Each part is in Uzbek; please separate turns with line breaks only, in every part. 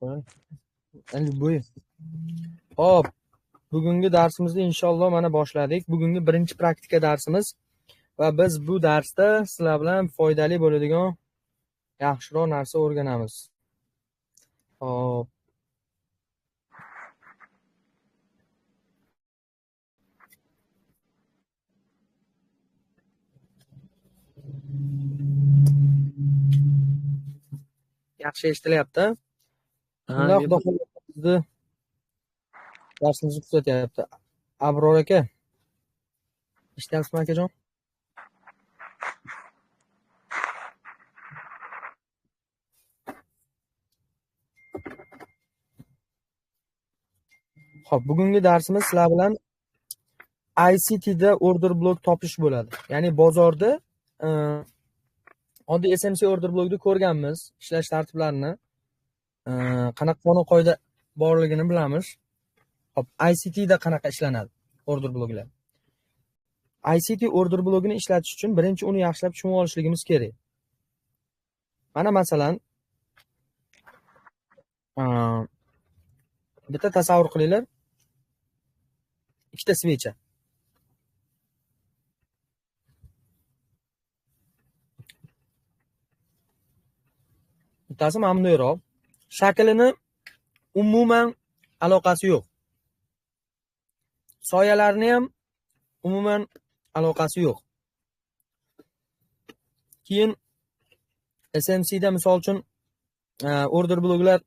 Любой. Hop, bugungi darsimizni inshaalloh mana boshladik. Bugungi birinchi praktika darsimiz va biz bu darsda sizlar bilan foydali bo'ladigan yaxshiroq narsa o'rganamiz. Hop. Yaxshi eshitilyapti. Unda Xudo xohlasa bizni darsimizni kuzatyapti. Abror aka, eshityapsizmi akajon? Xo'p, bugungi darsimiz sizlar bilan ICTda order block topish bo'ladi. Ya'ni bozorda oddiy SMC order blockni ko'rganmiz, ishlash tartiblarini, qanaqa qonun qoida borligini bilamiz. Xo'p, ICTda qanaqa ishlanadi order blocklar? ICT order blockini ishlatish uchun birinchi uni yaxshilab tushunib olishligimiz kerak. Mana masalan, bitta tasavvur qilinglar. Ikkita svecha. Bittasi mana bundayroq. Shaklini umuman aloqasi yo'q. Soyalarini ham umuman aloqasi yo'q. Keyin SMCda misol uchun order bloklar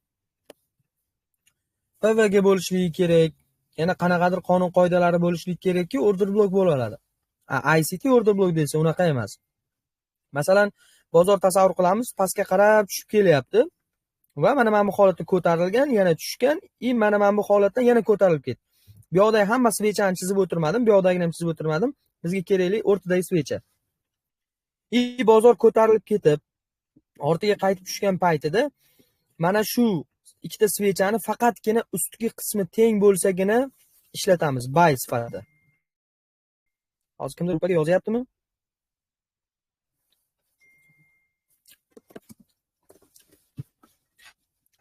PVG bo'lishligi kerak, yana qanaqadir qonun qoidalari bo'lishligi kerakki, order blok bo'la oladi. ICT order blok desa unaqa emas. Masalan, bozor tasavvur qilamiz, pastga qarab tushib kelyapti va mana bu holatda ko'tarilgan, yana tushgan, mana bu holatdan yana ko'tarilib ketdi. Bu yoqdagi hamma svechani chizib o'tirmadim, bu yoqdagini ham chizib o'tirmadim. Bizga kerakli o'rtadagi svecha. Bozor ko'tarilib ketib, ortiga qaytib tushgan paytida mana shu ikkita svechani faqatgina ustki qismi teng bo'lsagina ishlatamiz buy sifatida. Hozir kimdir gruppaga yozyaptimi?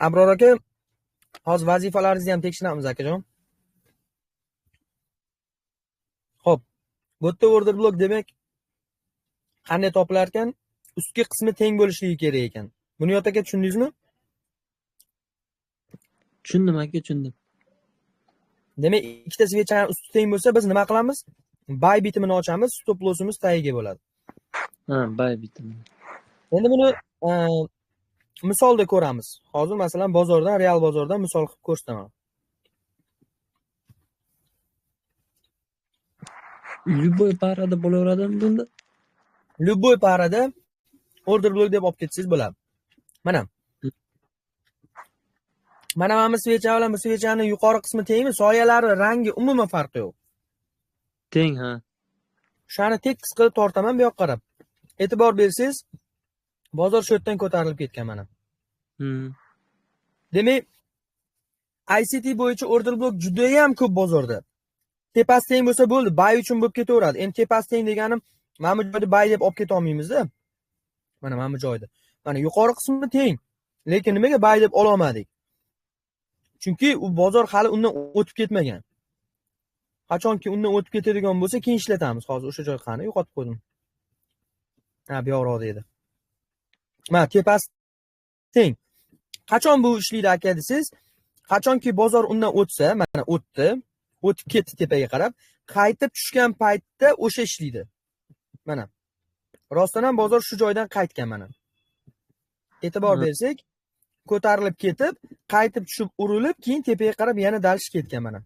Abror aka, hozir vazifalaringizni ham tekshiramiz akajon. Xo'p, bu yerda order block demak qanday topilar ekan? Ustki qismi teng bo'lishligi kerak ekan. Bunyod aka tushundingizmi?
Tushundim aka, tushundim.
Demak, ikkita svechaning usti teng bo'lsa, biz nima qilamiz? Buy bitimini ochamiz, stop lossimiz tagiga bo'ladi.
Ha, buy bitimi.
Endi buni misolda ko'ramiz. Hozir masalan bozordan, real bozordan misol qilib ko'rsataman.
Любой parada bo'laveradimi bunda?
Любой parada order block deb olib ketsangiz bo'ladi. Mana. Mana bu svecha bilan bu svechaning yuqori qismi tengmi? Soyalari, rangi umuman farqi yo'q.
Teng, ha.
O'shani tekis qilib tortaman bu yoqqa qarab. E'tibor bersangiz, bozor shu yerdan ko'tarilib ketgan mana. Demak, ICT bo'yicha order block juda ham ko'p bozorda. Tepasi teng bo'lsa bo'ldi, buy uchun bo'lib ketaveradi. Endi tepasi teng deganim, mana bu joyda buy deb olib keta olmaymiz-da. Mana bu joyda. Mana yuqori qismi teng. Lekin nimaga buy deb ola olmadik? Chunki u bozor hali undan o'tib ketmagan. Qachonki undan o'tib ketadigan bo'lsa, keyin ishlatamiz. Hozir o'sha joy qani yo'qotib qo'ydim. Ha, bu yoqroqda edi. Mana tepasi teng. Qachon bu ishlaydi aka desangiz, qachonki bozor undan o'tsa, mana o'tdi, o'tib ketdi tepaga qarab, qaytib tushgan paytda o'sha ishlaydi. Mana. Rostdan ham bozor shu joydan qaytgan mana. E'tibor bersak, ko'tarilib ketib, qaytib tushib urilib, keyin tepaga qarab yana dalish ketgan mana.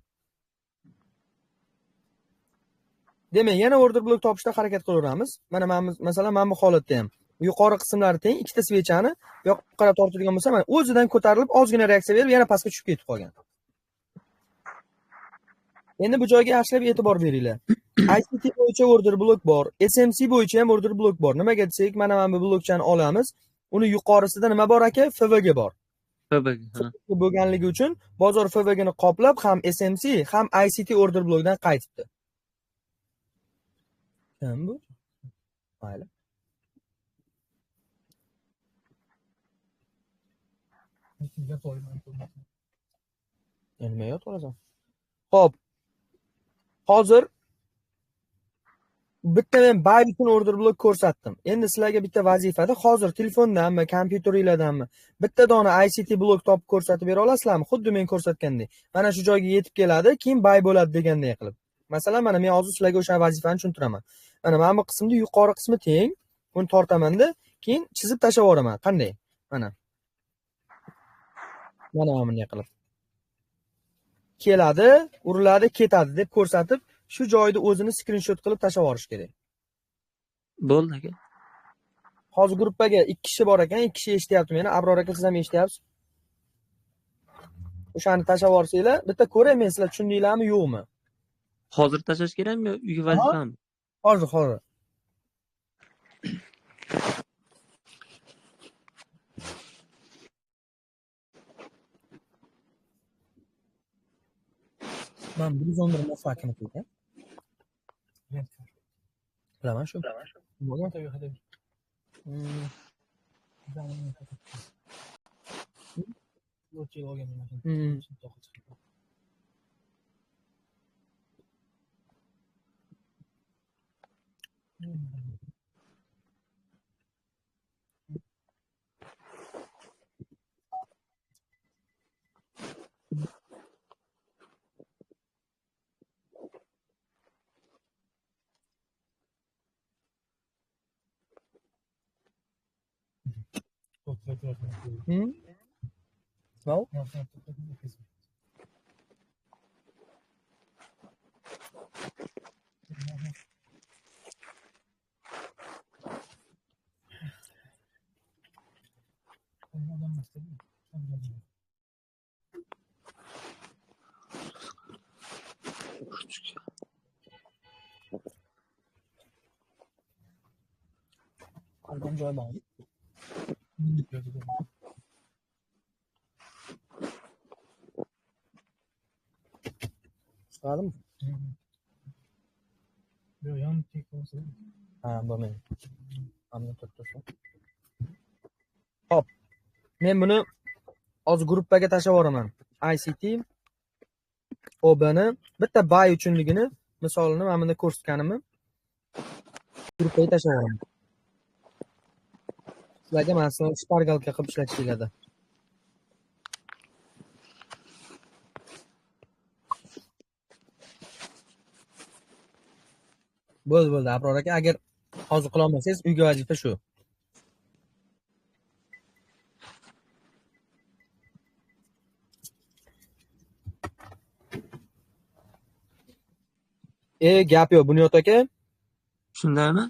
Demak, yana order block topishda harakat qilaveramiz. Mana masalan, mana bu holatda ham yuqori qismlari teng, ikkita svechani bu yoqqa qarab tortadigan bo'lsa, mana o'zidan ko'tarilib, ozgina reaksiya berib, yana pastga tushib ketib qolgan. Endi bu joyga yaxshilab e'tibor beringlar. ICT bo'yicha order block bor, SMC bo'yicha ham order block bor. Nimaga desak, mana bu blokchani olamiz. Uni yuqorisida nima bor aka? FVG bor.
FVG, ha.
Bo'lganligi uchun bozor FVGni qoplab ham SMC, ham ICT order blockdan qaytibdi. Kim bu? Mayli. Nima yotib olasan? Xo'p. Hozir bitta men buy uchun order blok ko'rsatdim. Endi sizlarga bitta vazifada hozir telefondanmi, kompyuteringlardanmi bitta dona ICT blok topib ko'rsatib bera olasizlarmi? Xuddi men ko'rsatgandek. Mana shu joyga yetib keladi, keyin buy bo'ladi deganday qilib. Masalan, mana men hozir sizlarga o'sha vazifani tushuntiraman. Mana bu qismda yuqori qismi teng, buni tortamanda, keyin chizib tashlab yuboraman. Qanday? Mana. Mana bunday qilib. Keladi, uriladi, ketadi deb ko'rsatib, shu joyda o'zini skrinshot qilib tashlab yuborish kerak.
Bo'ldi aka.
Hozir gruppaga 2 kishi bor ekan, 2 kishi eshityapti meni. Abror aka, siz ham eshityapsiz. O'shani tashlab yuborsanglar, bitta ko'ray men sizlar tushundinglarmi, yo'qmi?
Hozir tashlash kerakmi yo uyga vazifami?
Hozir, hozir. Man 111 mofakini ekan. Bilaman shu. No? Joy bor. Chiqadimi?
Yo'q, yon tek bo'lsa.
Ha, bo'lmaydi. Hamma turib tursin. Xo'p. Men buni hozir gruppaga tashlab yuboraman. ICT OB ni bitta buy uchunligini misolini mana bunda ko'rsatganimni gruppaga tashlab yuboraman. Sizlarga mana shuni shpargalka qilib ishlatishinglarda. Bo'ldi, bo'ldi Abror aka, agar hozir qila olmasangiz, uyga vazifa shu. Gap yo'q, Bunyod aka.
Shundaymi?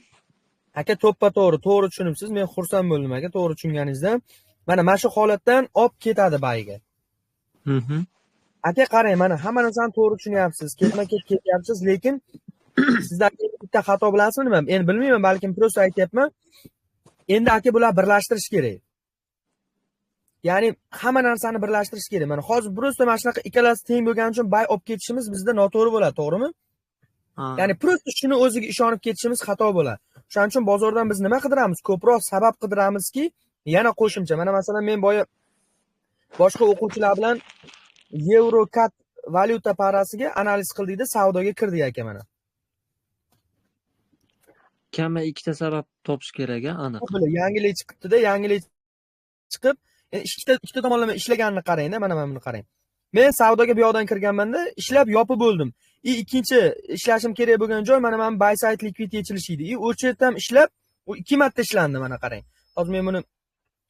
Aka to'ppa-to'g'ri, to'g'ri tushunibsiz. Men xursand bo'ldim aka, to'g'ri tushunganingizdan. Mana shu holatdan olib ketadi bayiga. Aka qarang, mana hamma narsani to'g'ri tushunyapsiz, ketma-ket ketyapsiz, lekin sizda bitta xato bilasizmi nima? Endi bilmayman, balkim prosta aytyapman. Endi aka bular birlashtirish kerak. Ya'ni hamma narsani birlashtirish kerak. Mana hozir prosta mana shunaqa ikkalasi teng bo'lgani uchun bay olib ketishimiz bizda noto'g'ri bo'ladi, to'g'rimi? Ya'ni prosta shuni o'ziga ishonib ketishimiz xato bo'ladi. Shuning uchun bozordan biz nima qidiramiz? Ko'proq sabab qidiramizki, yana qo'shimcha. Mana masalan men boya boshqa o'quvchilar bilan Yevrokat valyuta parasiga analiz qildikda, savdoga kirdik aka mana.
Kami ikkita sabab topish kerak, aniq.
Yangilik chiqibdi-da, yangilik chiqib, ikkita tomonlama ishlaganini qarang-da, mana buni qarang. Men savdoga bu yoqdan kirganman-da, ishlab yopib bo'ldim. Ikkinchi ishlashim kerak bo'lgan joy mana buy side liquid yechilishi edi. O'sha yerda ham ishlab, u 2 marta ishlandi mana qarang. Hozir men buni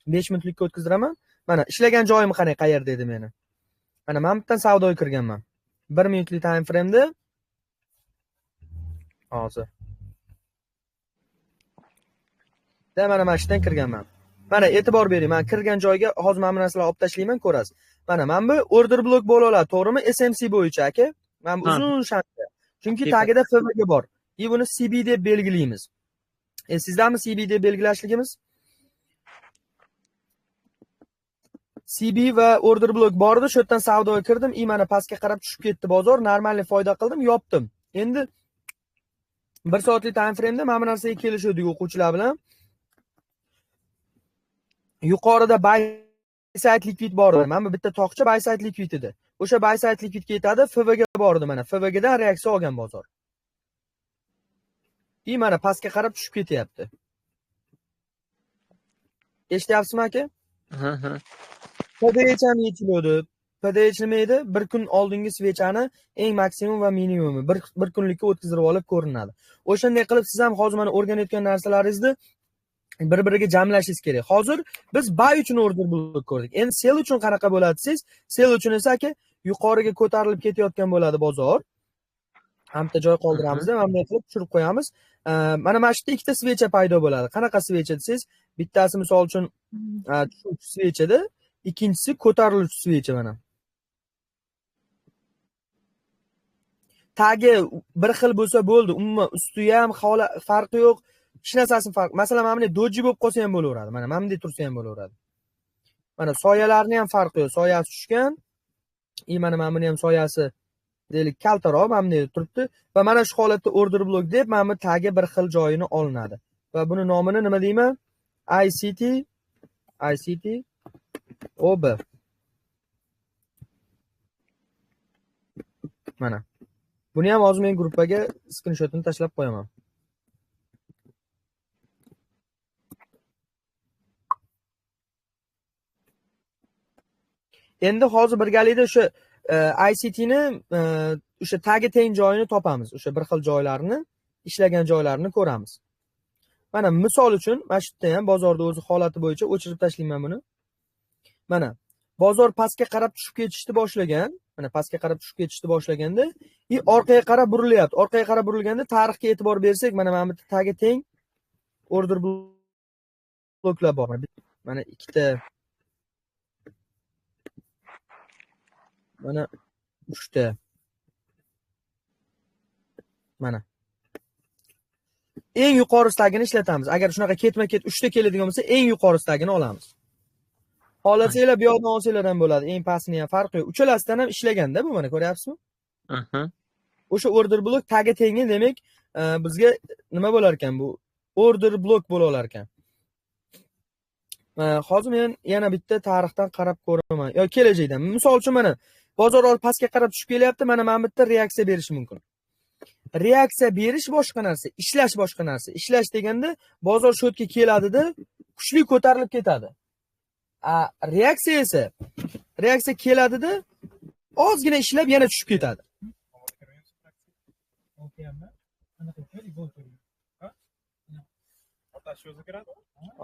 5 minutlikka o'tkazdiraman. Mana ishlagan joyim qarang qayerda edi meni. Mana men bitta savdoga kirganman. 1 minutlik time frame'da. Hozir. Da mana shu yerdan kirganman. Mana e'tibor bering, men kirgan joyga hozir mana bu narsalarni olib tashlayman, ko'rasiz. Mana bu order blok bo'la oladi, to'g'rimi? SMC bo'yicha aka. Mana bu uzun shancha. Chunki tagida FVG bor. Buni CB deb belgilaymiz. Sizdami CB deb belgilashligimiz? CB va order blok bor edi, shu yerdan savdoga kirdim, mana pastga qarab tushib ketdi bozor, normalniy foyda qildim, yopdim. Endi 1 soatlik time frame'da mana bu narsaga kelishuvdik o'quvchilar bilan. Yuqorida buy side liquid bor edi. Mana bu bitta tog'cha buy side liquid edi. O'sha buy side liquidga yetadi, FVG bor edi mana. FVGdan reaksiya olgan bozor. I mana pastga qarab tushib ketyapti. Eshityapsizmi aka?
Ha, ha.
PDH ham yechiladi. PDH nima edi? Bir kun oldingi svechani eng maksimum va minimumi bir kunlikka o'tkazib olib ko'rinadi. O'shanday qilib siz ham hozir mana o'rganayotgan narsalaringizni bir-biriga jamlashingiz kerak. Hozir biz buy uchun order block ko'rdik. Endi sell uchun qanaqa bo'ladi siz? Sell uchun esa aka yuqoriga ko'tarilib ketayotgan bo'ladi bozor. Hamta joy qoldiramiz, mana bunday qilib tushirib qo'yamiz. Mana shu yerda ikkita svecha paydo bo'ladi. Qanaqa svecha desangiz, bittasi misol uchun tushuvchi svechada, ikkinchisi ko'tariluvchi svecha mana. Tagi bir xil bo'lsa bo'ldi, umuman usti ham farqi yo'q. Hech narsasini farq. Masalan, mana bunday doji bo'lib qolsa ham bo'laveradi. Mana bunday tursa ham bo'laveradi. Mana soyalarni ham farqi yo'q. Soyasi tushgan. Mana buni ham soyasi deylik kaltaroq, mana bunday turibdi va mana shu holatda order block deb mana bu tagi bir xil joyini olinadi. Va buni nomini nima deyman? ICT OB. Mana. Buni ham hozir men gruppaga skrinshotini tashlab qo'yaman. Endi hozir birgalikda o'sha ICTni o'sha tagi teng joyini topamiz. O'sha bir xil joylarini, ishlagan joylarini ko'ramiz. Mana misol uchun mana shu yerda ham bozorda o'zi holati bo'yicha o'chirib tashlayman buni. Mana bozor pastga qarab tushib ketishni boshlagan. Mana pastga qarab tushib ketishni boshlaganda, i orqaga qarab burilyapti. Orqaga qarab burilganda tarixga e'tibor bersak, mana bu yerda tagi teng order bloklar bor. Mana ikkita, mana uchta. Mana eng yuqori stagini ishlatamiz. Agar shunaqa ketma-ket uchta keladigan bo'lsa, eng yuqori stagini olamiz. Xohlasanglar bu yoqdan olsanglar ham bo'ladi. Eng pastini ham farqi yo'q. Uchalasidan ham ishlaganda bu, mana ko'ryapsizmi?
Aha.
O'sha order block tagi tengi demak, bizga nima bo'lar ekan bu? Order block bo'la olar ekan. Hozir men yana bitta tarixdan qarab ko'raman. Yo kelajakdan. Misol uchun mana bozor pastga qarab tushib kelyapti, mana bu yerda reaksiya berishi mumkin. Reaksiya berish boshqa narsa, ishlash boshqa narsa. Ishlash deganda bozor shu yerga keladida, kuchli ko'tarilib ketadi. Reaksiya esa reaksiya keladida, ozgina ishlab yana tushib ketadi.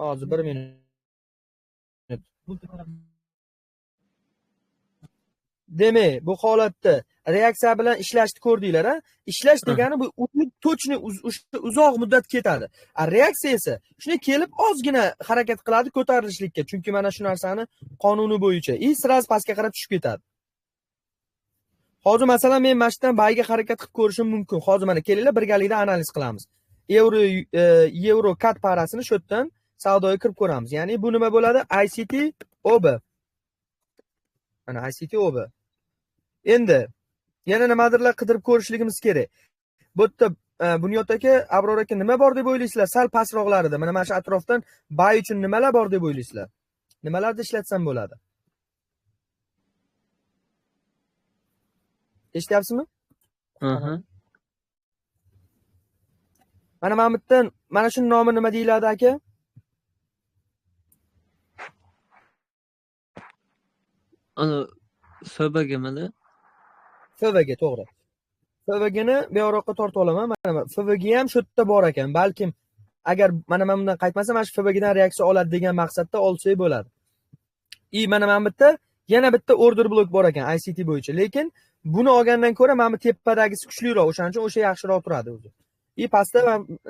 Hozir bir minut. Demak, bu holatda reaksiya bilan ishlashni ko'rdinglar, ha? Ishlash degani bu tochni uzoq muddat ketadi. A reaksiya esa shuni kelib ozgina harakat qiladi ko'tarilishlikka, chunki mana shu narsani qonuni bo'yicha i sraz pastga qarab tushib ketadi. Hozir masalan men mana shu yerdan buyga harakat qilib ko'rishim mumkin. Hozir mana kelinglar birgalikda analiz qilamiz. Euro kat parasini shu yerdan savdoga kirib ko'ramiz. Ya'ni bu nima bo'ladi? ICT OB. Mana ICT OB. Endi yana nimadirlar qidirib ko'rishligimiz kerak. Bu yerda Bunyod aka, Abror aka nima bor deb o'ylaysizlar? Sal pastroqlarida, mana shu atrofdan buy uchun nimalar bor deb o'ylaysizlar? Nimalarni ishlatsam bo'ladi? Eshityapsizmi?
Aha.
Mana bu yerdan, mana shuning nomi nima deyiladi aka?
Ana FVGmidi?
FVG to'g'ri. FVGni bu yoqqa tortib olaman. Mana FVG ham shu yerda bor ekan. Balkim agar mana men bundan qaytmasam, mana shu FVGdan reaksiya oladi degan maqsadda olsak bo'ladi. I mana bu yerda yana bitta order block bor ekan ICT bo'yicha. Lekin buni olgandan ko'ra mana bu tepadagisi kuchliroq, o'shaning uchun o'sha yaxshiroq turadi o'zi. I pastda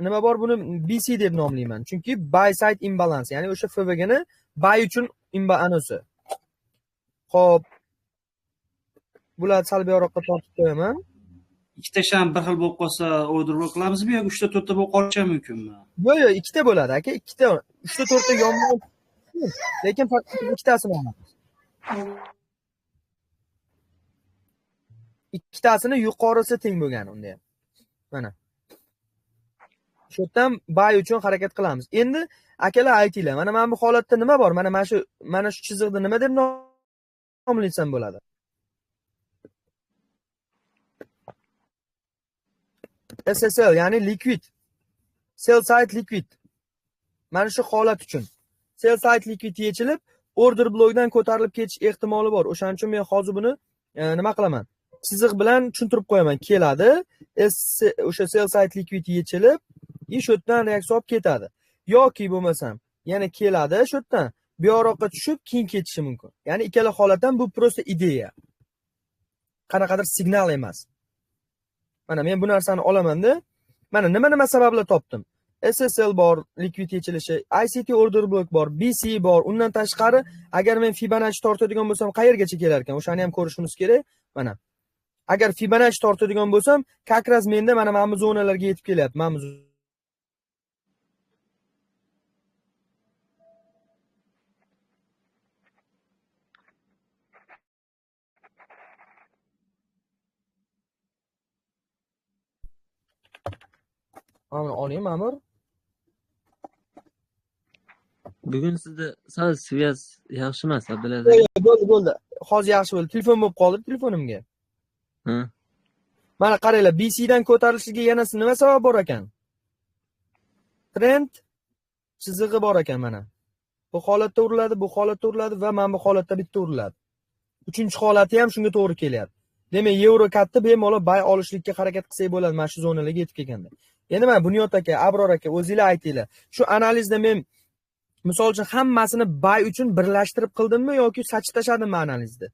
nima bor, buni BC deb nomlayman. Chunki buy side imbalance, ya'ni o'sha FVGni buy uchun imbalansi. Xo'p. Bularni sal bu yoqqa tortib qo'yaman.
Ikkita sham bir xil bo'lib qolsa order block qilamizmi yoki 3 ta 4 ta bo'lib qolishi ham mumkinmi?
Yo'q, yo'q, ikkita bo'ladi aka, ikkita, 3 ta 4 ta yonma. Lekin faqat ikkitasini olamiz. Ikkitasini yuqorisi teng bo'lgan unda ham. Mana. Shu yerdan buy uchun harakat qilamiz. Endi Akalar aytinglar, mana bu holatda nima bor? Mana shu chiziqni nima deb nomlasam bo'ladi? SSL, ya'ni liquid. Sell side liquid. Mana shu holat uchun sell side liquid yechilib, order blokdan ko'tarilib ketish ehtimoli bor. O'shaning uchun men hozir buni nima qilaman? Chiziq bilan tushuntirib qo'yaman. Keladi, o'sha sell side liquid yechilib, shu yerdan reaksiya olib ketadi. Yoki bo'lmasam, yana keladi shu yerdan bu yoqqa tushib, keyin ketishi mumkin. Ya'ni ikkala holatdan bu prosta ideya. Qanaqadir signal emas. Mana men bu narsani olamanda, mana nima sabablar topdim. SSL bor, likvid yechilishi, ICT order block bor, BC bor. Undan tashqari, agar men Fibonacci tortadigan bo'lsam, qayergacha kelar ekan? O'shani ham ko'rishimiz kerak. Mana. Agar Fibonacci tortadigan bo'lsam, как раз menda mana bu zonalarga yetib kelyapti. Mana bu oling, Ma'mur.
Bugun sizda sal svyaz yaxshi emas, Abdulaziz.
Bo'ldi, bo'ldi. Hozir yaxshi bo'ldi. Telefon bo'lib qoldi telefonimga.
Ha.
Mana qaranglar, BC dan ko'tarilishiga yana nima sabab bor ekan? Trend chizig'i bor ekan mana. Bu holatda uriladi, bu holatda uriladi va mana bu holatda bitta uriladi. Uchinchi holati ham shunga to'g'ri kelyapti. Demak, yevro katta bemalol bay olishlikka harakat qilsak bo'ladi mana shu zonalarga yetib kelganda. Endi mana Bunyod aka, Abror aka, o'zinglar aytinglar. Shu analizda men misol uchun hammasini bay uchun birlashtirib qildimmi yoki sachib tashladimmi analizni?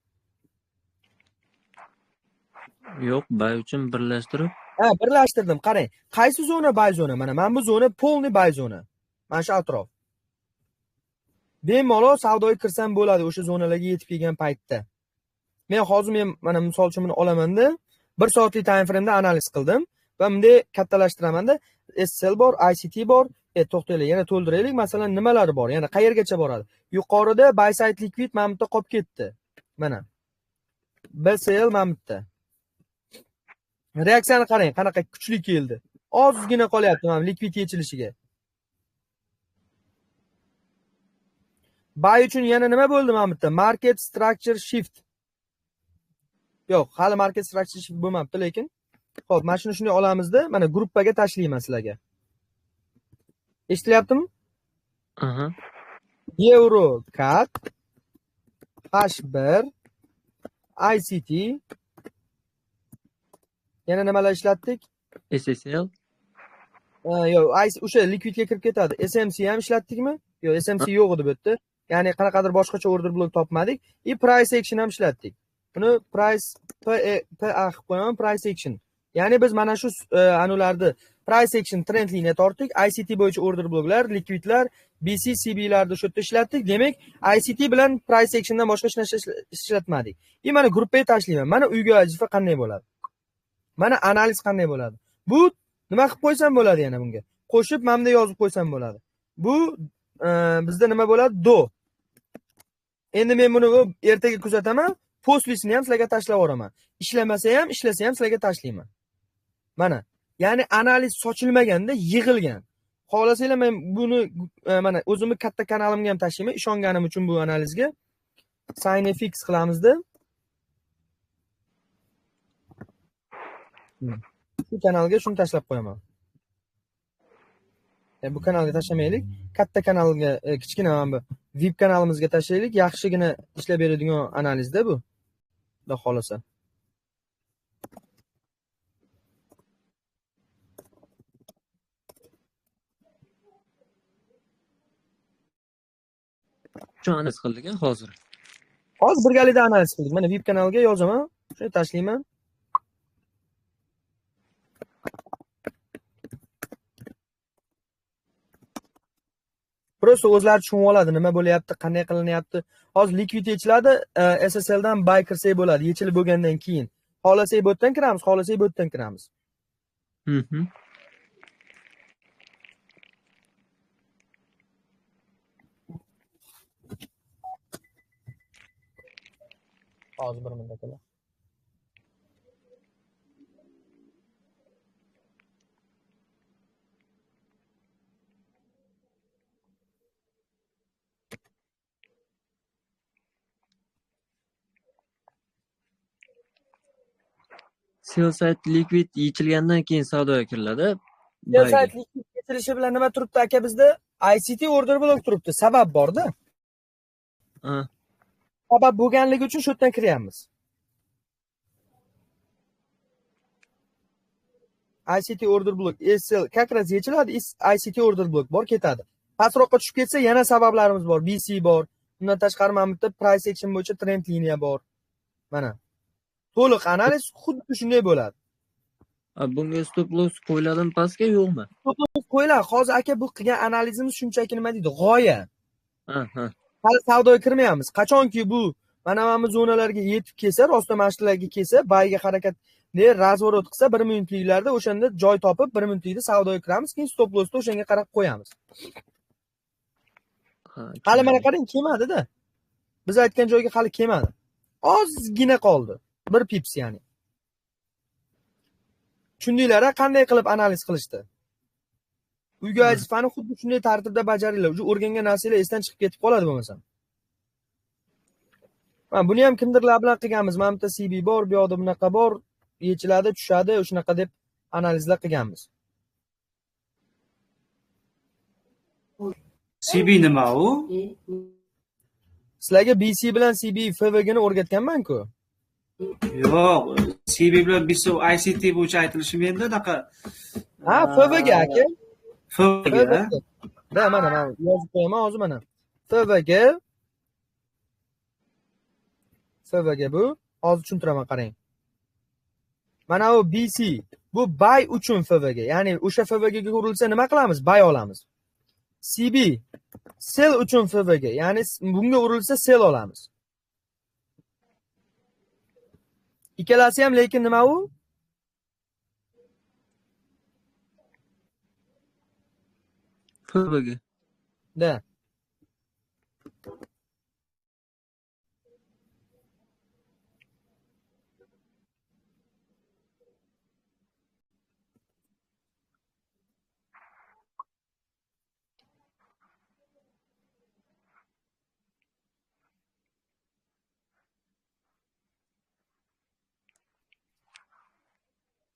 Yo'q, bay uchun birlashtirib.
Ha, birlashtirdim. Qarang, qaysi zona bay zona? Mana bu zona polniy bay zona. Mana shu atrof. Bemalol savdoga kirsam bo'ladi o'sha zonalarga yetib kelgan paytda. Men hozir mana misol uchun buni olamanda 1 soatlik time frame'da analiz qildim va bunday kattalashtiramanda SSL bor, ICT bor. To'xtanglar, yana to'ldiraylik. Masalan, nimalari bor? Yana qayergacha boradi? Yuqorida buy side liquid mana bu yerda qolib ketdi. Mana. BSL mana bu yerda. Reaksiyani qarang, qanaqa kuchli keldi. Ozgina qolyapti mana liquid yechilishiga. Buy uchun yana nima bo'ldi mana bu yerda? Market structure shift. Yo'q, hali market structure shift bo'lmabdi, lekin. Xo'p, mana shuni shunday olamizda, mana gruppaga tashlayman sizlarga. Eshitilyaptimi?
Aha.
Euro CAD H1 ICT yana nimalar ishlatdik?
SSL.
Yo'q, o'sha liquidga kirib ketadi. SMC ham ishlatdikmi? Yo'q, SMC yo'q edi bu yerda. Ya'ni qanaqadir boshqacha order block topmadik. I price action ham ishlatdik. Buni price PA qilib qo'yaman, price action. Ya'ni biz mana shu anularni price action trend liniya tortdik, ICT bo'yicha order bloklar, liquidlar, BC, CBlarni o'sha yerda ishlatdik. Demak, ICT bilan price actiondan boshqa hech narsa ishlatmadik. I mana gruppaga tashlayman. Mana uyga vazifa qanday bo'ladi? Mana analiz qanday bo'ladi? Bu nima qilib qo'ysam bo'ladi yana bunga? Qo'shib mana bunda yozib qo'ysam bo'ladi. Bu bizda nima bo'ladi? Do. Endi men buni ertaga kuzataman, postlisini ham sizlarga tashlab yuboraman. Ishlamasa ham, ishlasa ham sizlarga tashlayman. Mana, ya'ni analiz sochilmaganda yig'ilgan. Xohlasanglar men buni mana o'zimni katta kanalimga ham tashlayman, ishonganim uchun bu analizga. SignFX qilamizda. Shu kanalga shuni tashlab qo'yaman. Bu kanalga tashlamaylik, katta kanalga, kichkina mana bu VIP kanalimizga tashlaylik. Yaxshigina ishlab beradigan analizda bu. Xudo xolasa.
Shu analiz qildik hozir.
Hozir birgalikda analiz qildik. Mana VIP kanalga yozaman, shuni tashlayman. Prosta o'zlari tushunib oladi, nima bo'lyapti, qanday qilinyapti. Hozir likvid yechiladi, SSL dan buy kirsak bo'ladi, yechilib bo'lgandan keyin. Xohlasak bu yerdan kiramiz, xohlasak bu yerdan kiramiz. Hozir bir minut aka.
Sell side liquid yechilgandan keyin savdoga kiriladi.
Sell side liquid yechilishi bilan nima turibdi aka bizda? ICT order block turibdi. Sabab bor-da. Sabab bo'lganligi uchun shu yerdan kiryapmiz. ICT order block SL как раз yechiladi, ICT order block bor ketadi. Pastroqqa tushib ketsa yana sabablarimiz bor. BC bor. Undan tashqari mana bu yerda price action bo'yicha trend liniya bor. Mana. To'liq analiz xuddi shunday bo'ladi.
Bunga stop loss qo'yiladimi pastga yo'qmi?
Stop loss qo'yiladi. Hozir aka bu qilgan analizimiz shunchaki nima deydi? G'oya. Hali savdoga kirmayapmiz. Qachonki bu mana bu zonalarga yetib kelsa, rostdan mana shularga kelsa, buyga harakat ne razворот qilsa 1 minutliklarda o'shanda joy topib 1 minutlikda savdoga kiramiz, keyin stop lossni o'shanga qarab qo'yamiz. Hali mana qarang, kelmadi-da. Biz aytgan joyga hali kelmadi. Ozgina qoldi. 1 pips ya'ni. Tushundinglar-a qanday qilib analiz qilishdi? Uyga vazifani xuddi shunday tartibda bajaringlar. O'zi o'rgangan narsalar esdan chiqib ketib qoladi bo'lmasam. Mana buni ham kimdirlar bilan qilganmiz. Mana bitta CB bor, bu yoqda bunaqa bor, yechiladi, tushadi, shunaqa deb analizlar qilganmiz.
CB nima u?
Sizlarga BC bilan CB FVG ni o'rgatganman-ku.
Yo'q, CB bilan BC ICT bo'yicha aytilishi menda anaqa.
Ha, FVG aka.
FVG.
Da, mana men yozib qo'yaman hozir mana. FVG. FVG bu. Hozir tushuntiraman, qarang. Mana bu BC, bu buy uchun FVG. Ya'ni o'sha FVG ga urilsa nima qilamiz? Buy olamiz. CB sell uchun FVG, ya'ni bunga urilsa sell olamiz. Ikkalasi ham lekin nima u?
FVG.
Da.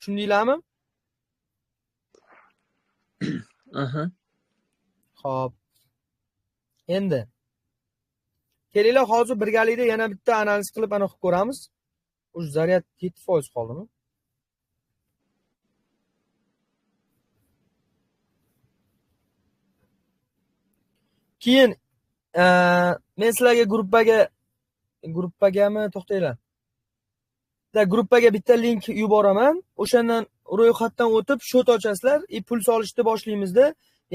Tushundinglarmi?
Aha.
Xo'p. Endi kelinglar hozir birgalikda yana bitta analiz qilib ana qilib ko'ramiz. O'sha zaryad 7% qoldimi? Keyin men sizlarga gruppagami to'xtanglar. Gruppaga bitta link yuboraman. O'shandan ro'yxatdan o'tib shot ochasizlar, pul solishni boshlaymizda.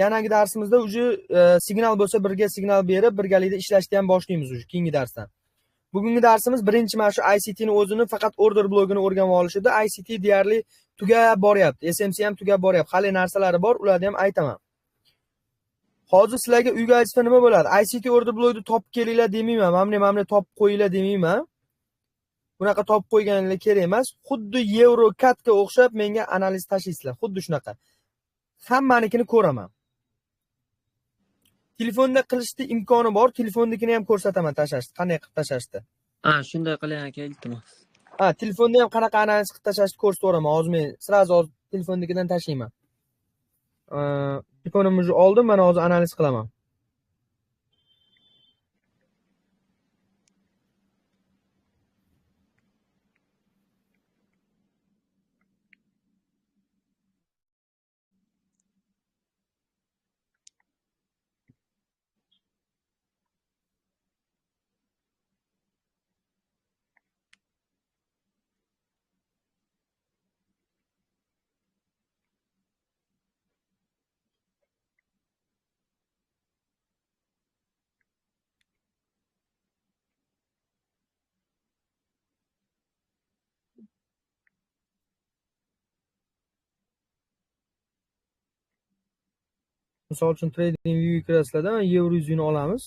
Yanagi darsimizda уже signal bo'lsa birga signal berib, birgalikda ishlashni ham boshlaymiz уже keyingi darsdan. Bugungi darsimiz birinchi mana shu ICT ni o'zini faqat order blogini o'rganib olishida. ICT deyarli tugab boryapti. SMC ham tugab boryapti. Hali narsalari bor, ularni ham aytaman. Hozir sizlarga uyga vazifa nima bo'ladi? ICT order blogni topib kelinglar demayman, mana topib qo'yinglar demayman. Bunaqa topib qo'yganlar kerak emas. Xuddi Eurocatga o'xshab menga analiz tashlaysizlar. Xuddi shunaqa. Hammanikini ko'raman. Telefonda qilishni imkoni bor. Telefondagini ham ko'rsataman tashlashni, qanday qilib tashlashni.
Ha, shunday qiling aka, iltimos.
Ha, telefonda ham qanaqa analiz qilib tashlashni ko'rsataveraman. Hozir men sразу hozir telefondagidan tashlayman. Telefonimni oldim, mana hozir analiz qilaman. Misol uchun trading view kirasizlarda, euro yuzini olamiz.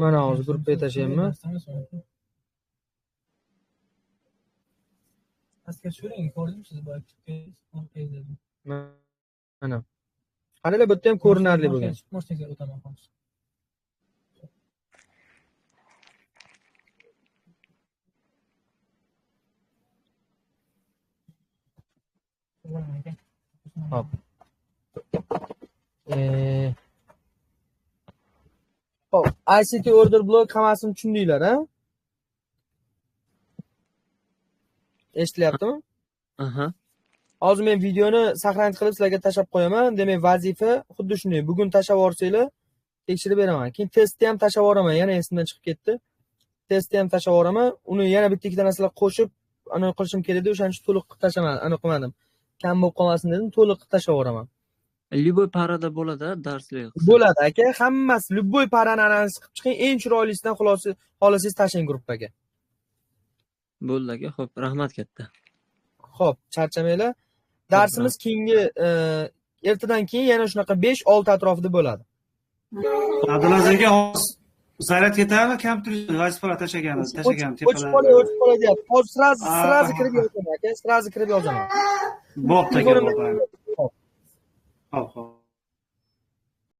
Mana hozir gruppaga tashlayapman.
Pastga tushiring, ko'rdim sizni boya chiqib.
Mana. Qaranglar, bu yerda ham ko'rinarli bo'lgan.
Mashinaga o'taman hozir.
Hop. Hop, ICT order block hammasini tushundinglar, ha? Eshitilyaptimi?
Aha.
Hozir men videoni saqlanib qilib sizlarga tashlab qo'yaman. Demak, vazifa xuddi shunday. Bugun tashlab yuborsanglar, tekshirib beraman. Keyin testni ham tashlab yuboraman. Yana esimdan chiqib ketdi. Testni ham tashlab yuboraman. Uni yana bitta ikkita narsalar qo'shib, ana qilishim kerak edi. O'shaning uchun to'liq qilib tashlamadim, ana qilmadim. Kam bo'lib qolmasin dedim, to'liq qilib tashlab yuboraman.
Любой parada bo'ladi, darslik.
Bo'ladi aka, hammasi любой parani analiz qilib chiqing, eng chiroylisidan xulosa xolasangiz tashlang gruppaga.
Bo'ldi aka, xo'p, rahmat katta.
Xo'p, charchamanglar. Darsimiz keyingi ertadan keyin yana shunaqa 5-6 atrofida bo'ladi.
Abdulaziz aka, hozir zaryad ketadimi kompyuter vazifalar tashlaganmiz, tashlagan
tepalar. O'chib qoladi deyapti. Hozir sразу kirib yozaman aka, sразу kirib yozaman.
Bo'pti aka, bo'pti. Hop, hop.